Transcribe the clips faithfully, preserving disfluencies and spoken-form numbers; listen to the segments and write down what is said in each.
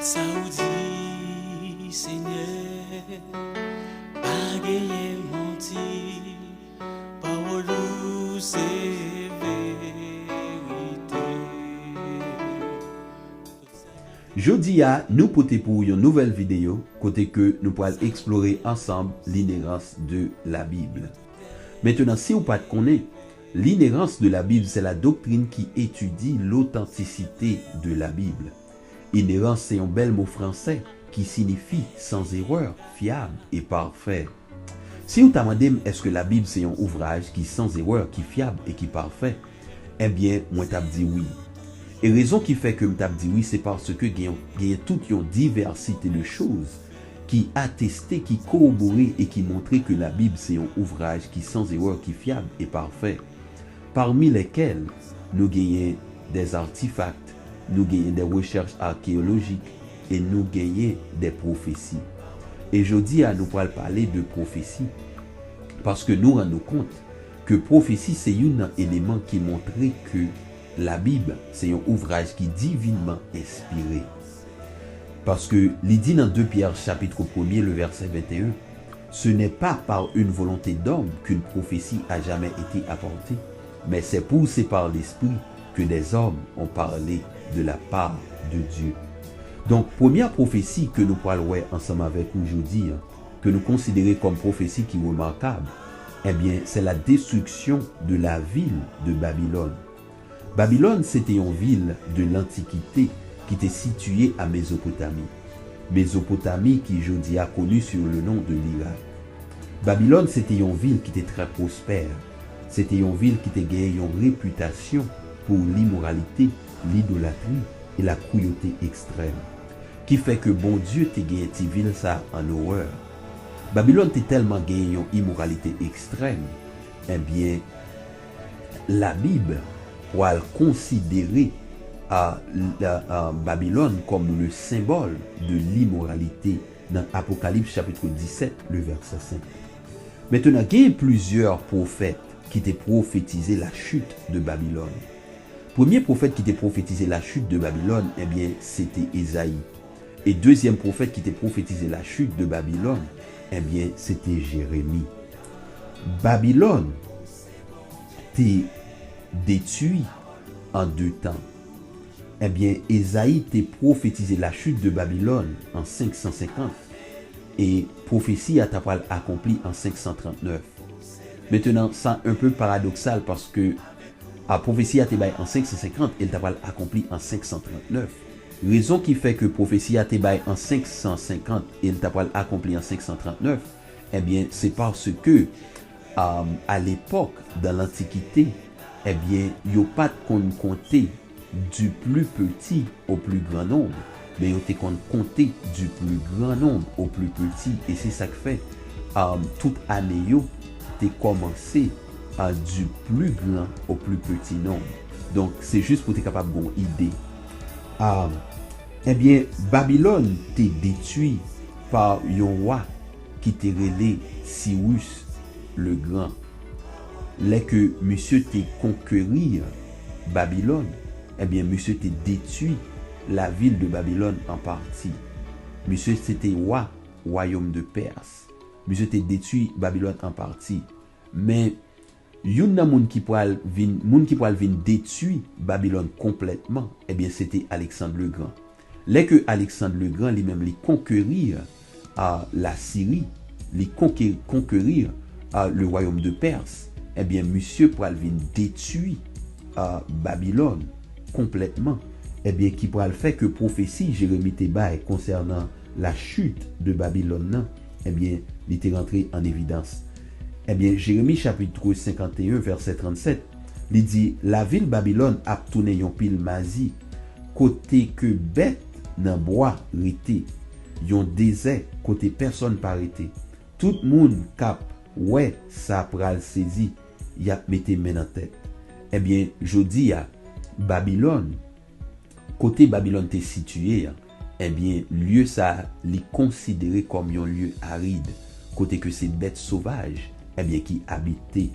Sa w di, Senyè, pa genyen manti, pawòl ou se verite. Jodi a, nou pote pou ou yon nouvèl videyo kote ke nou pral eksplore ansanm l'inhérence de la Bible. Maintenant, si w pa t konnen, l'inhérence de la Bible, c'est la doctrine qui étudie l'authenticité de la Bible. Inhérence se yon bèl mo fransè ki sinifi sans erreur, fiable et parfait. Si w ta mande m èske Labib se yon ouvraj ki sans erreur, ki fiable et ki parfait, ebyen, mwen t ap di wi. E rezon ki fè ke m t ap di wi, se paske gen, genyen tout yon divèsite de choz ki ateste, ki kowobore e ki montre ke Labib se yon ouvraj ki sans erreur, ki fiable et parfait. Parmi lesquels nou genyen des artefacts, nou genyen des recherches archéologiques, e nou genyen des prophéties. E jodi a, nou pral pale de pwofesi, paske nou rann nou kont ke pwofesi se youn nan eleman ki montre ke Labib se yon ouvraj ki divinman enspire. Paske li di nan de Pyè chapit premye, le vèsè venteyen, Ce n'est pas par une volonté d'homme qu'une prophétie a jamais été apportée, mais c'est pour c'est par l'Esprit que des hommes ont parlé de la part de Dieu. Donk, premyè pwofesi ke nou pral wè ansanm avèk ou jodi a, ke nou konsidere kòm pwofesi ki remakab, ebyen, se la destriksyon de la vil de Babilòn. Babilòn se te yon vil de lantikite ki te sitiye a Mezopotami. Mezopotami ki jodi a koni sou le non de Lirak. Babilòn se te yon vil ki te trè pwospè. Se te yon vil ki te genyen yon repitasyon pou limoralite, lidolatri e la kruyote ekstrèm, ki fè ke Bondye te genyen ti vil sa a an orè. Babilòn te tèlman genyen yon imoralite ekstrèm, ebyen, Labib pral konsidere a, a, a Babilòn kòm le senbòl de limoralite nan Apokalips chapit disèt, le vèsè senk. Maintenant, gen plizyè pwofèt ki te pwofetize la chute de Babilòn. Premye pwofèt ki te pwofetize la chute de Babilòn, ebyen, se te Ezayi. E dezyèm pwofèt ki te pwofetize la chute de Babilòn, ebyen, se te Jeremi. Babilòn te detwi an de tan. Ebyen, Ezayi te pwofetize la chute de Babilòn an senk san senkant, e pwofesi a ta pral akonpli an senk san trantnèf. Maintenant, sa un peu paradoksal paske a pwofesi a te bay an senk san senkant e l ta pral akonpli an senk san trantnèf. Rezon ki fè ke pwofesi a te bay an senk san senkant e l ta pral akonpli an senk san trantnèf, ebyen, se paske, um, a lepòk, dan lantikite, ebyen, yo pa t konn konte du plus petit au plus grand nombre, men yo te konn konte du plus grand nombre au plus petit, e se sa k fè, um, tout ane yo te kòmanse, uh, du plus grand au plus petit nombre. Donk, se jis pou te kapab gon ide. Um, ebyen, Babilòn te detwi pa yon wa ki te rele Sirus le Gran. Lè ke misye te konkeri Babilòn, ebyen, misye te detwi la vil de Babilòn an pati. Misye se te wa wayòm de Pès. Misye te detwi Babilòn an pati. Men, youn nan moun ki pral vin, moun ki pral vin detwi Babilòn konplètman, ebyen, se te Aleksann le Gran. Lè ke Aleksann le Gran, li menm, li konkeri, a, Lasiri, li konke-, konkeri, a, le wayòm de Pès, ebyen, misye pral vin detwi, a, Babilòn konplètman, ebyen, ki pral fè ke pwofesi Jeremi te bay konsènan la chute de Babilòn nan, ebyen, li te rantre an evidans. Ebyen, Jeremi chapit senkanteyen, vèsè trannsèt, li di, lavil Babilòn ap tounen yon pil mazi, kote ke bèt nan bwa rete, yon dezè kote pèsòn pa rete. Tout moun k ap wè sa pral sezi, y ap mete men nan tèt. Ebyen, jodi a, Babilòn, kote Babilòn te sitiye a, ebyen, lye sa a, li konsidere kòm yon lye arid, kote ke se bèt sovaj, ebyen, ki abite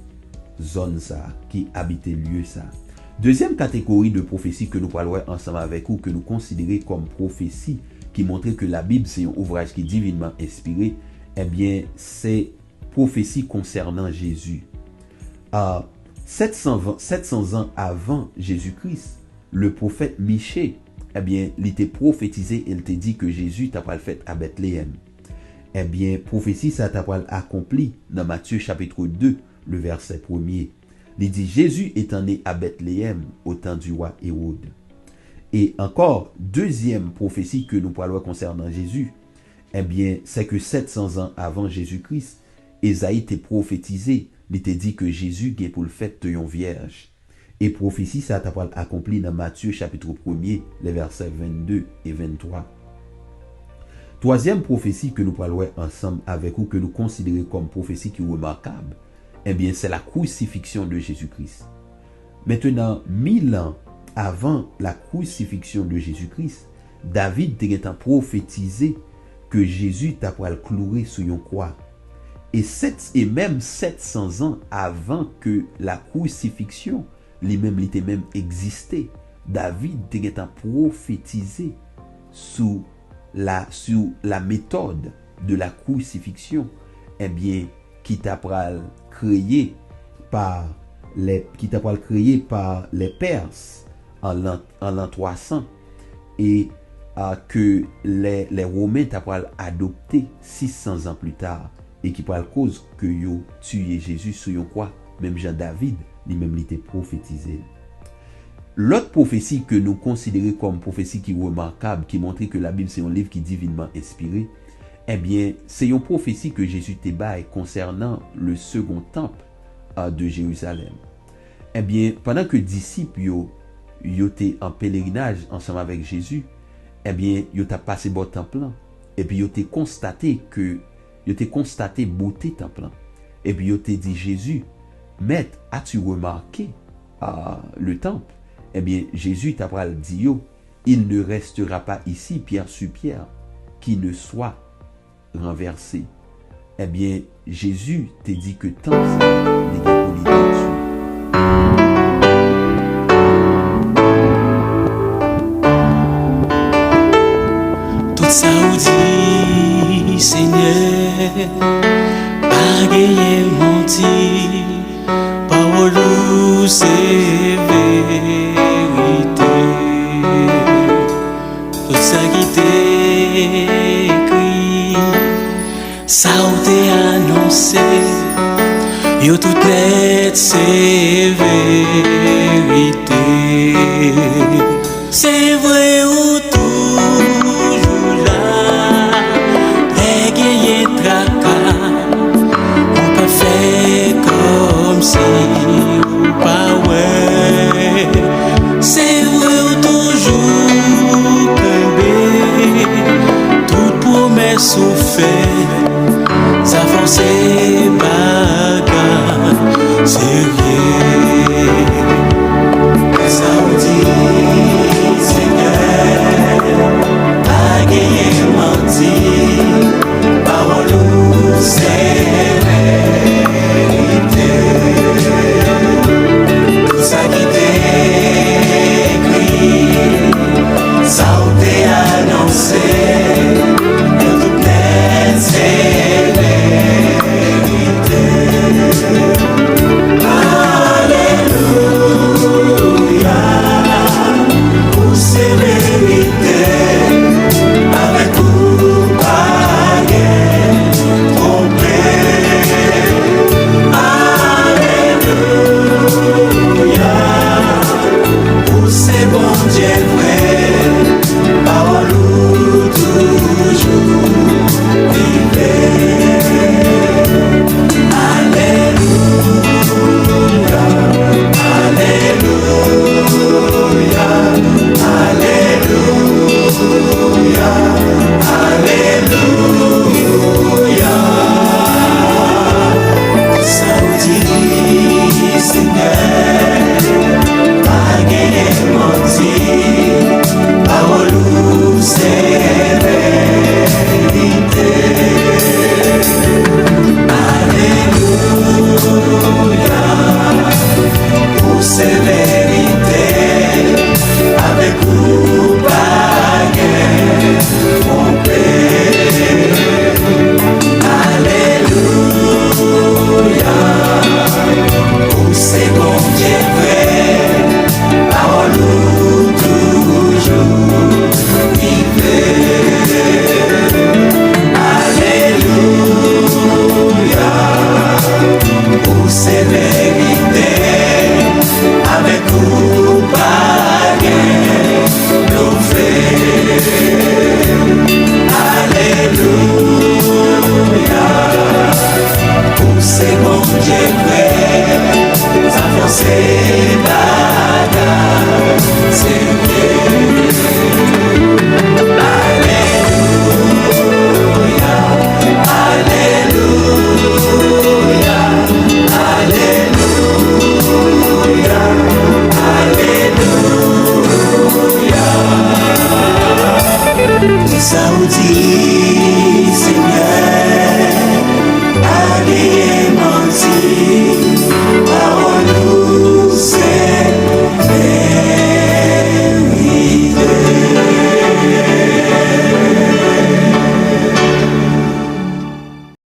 zòn sa a, ki abite lye sa a. Dezyèm kategori de pwofesi ke nou pral wè ansanm avèk ou, ke nou konsidere kòm pwofesi ki montre ke Labib se yon ouvraj ki divinman enspire, ebyen, se pwofesi konsènan Jezi. A, sèt san, sèt san zan avan Jezi Kris, le pwofèt Miche, ebyen, li te pwofetize e l te di ke Jezi ta pral fèt a Betleyèm. Ebyen, pwofesi sa ta pral akonpli nan Matye chapit de, le vèsè premye. Li di, Jésus étant né à Bethléem au temps du roi Hérode. E ankò, dezyèm pwofesi ke nou pral wè konsènan Jezi, ebyen, se ke sèt san zan avan Jezi Kris, Ezayi te pwofetize, li te di ke Jezi gen pou l fèt de yon vyèj. E pwofesi sa ta pral akonpli nan Matye chapit premye, le vèsè vennde e venntwa. Twazyèm pwofesi ke nou pral wè ansanm avèk ou, ke nou konsidere kòm pwofesi ki remakab, ebyen, se la crucifixion de Jésus-Christ. Mentenan, mil an avan la crucifixion de Jésus-Christ, David te gentan pwofetize ke Jezi ta pral kloure sou yon kwa. E sèt, e menm sèt san zan avan ke la crucifixion, li menm, li te menm egziste, David te gentan pwofetize sou la, sur la méthode de la crucifixion, ebyen, ki ta pral kreye pa lè, ki ta pral kreye pa lè Pès an lan, an lan twa san, e, a, ke lè, lè Women ta pral adopte sis san zan pli ta, e ki pral koz ke yo tiye Jezi sou yon kwa, menm jan David, li menm, li te pwofetize l. Lòt pwofesi ke nou konsidere kòm pwofesi ki remakab, ki montre ke Labib se yon liv ki divinman enspire, ebyen, se yon pwofesi ke Jezi te bay konsènan le second temple, a, de Jérusalem. Ebyen, pandan ke disip yo, yo te an pelerinaj ansanm avèk Jezi, ebyen, yo t ap pase bò tanp lan, epi yo te konstate ke, yo te konstate bote tanp lan. Epi yo te di Jezi, Maître, as-tu remarqué, ah, le temple? Ebyen, Jezi ta pral di yo, Il ne restera pas ici pierre sur pierre qui ne soit renversée. Ebyen, Jezi te di ke tanp sa, li gen pou li detwi. Tout sa ou di, Senyè, pa genyen manti. Pawòl ou se verite. Tout sa ki te ekri, sa ou te anonse, yo tout nèt se verite. Se vre ou toujou la, lè genyen traka, ou pa fè kòmsi ou pa wè. Se vre ou toujou kenbe tout pwomès ou fè. Sa fè w se bagay serye. Sa w di, Senyè, pa genyen manti. Pawòl ou se verite. Tout sa ki te ekri, sa w te anonse, yo tout nèt se verite. Alelouya, ou se verite, avèk ou pa gen twonpe. Alelouya, ou se Bondye vre, pawòl ou toujou rive. Alelouya. Bagay, se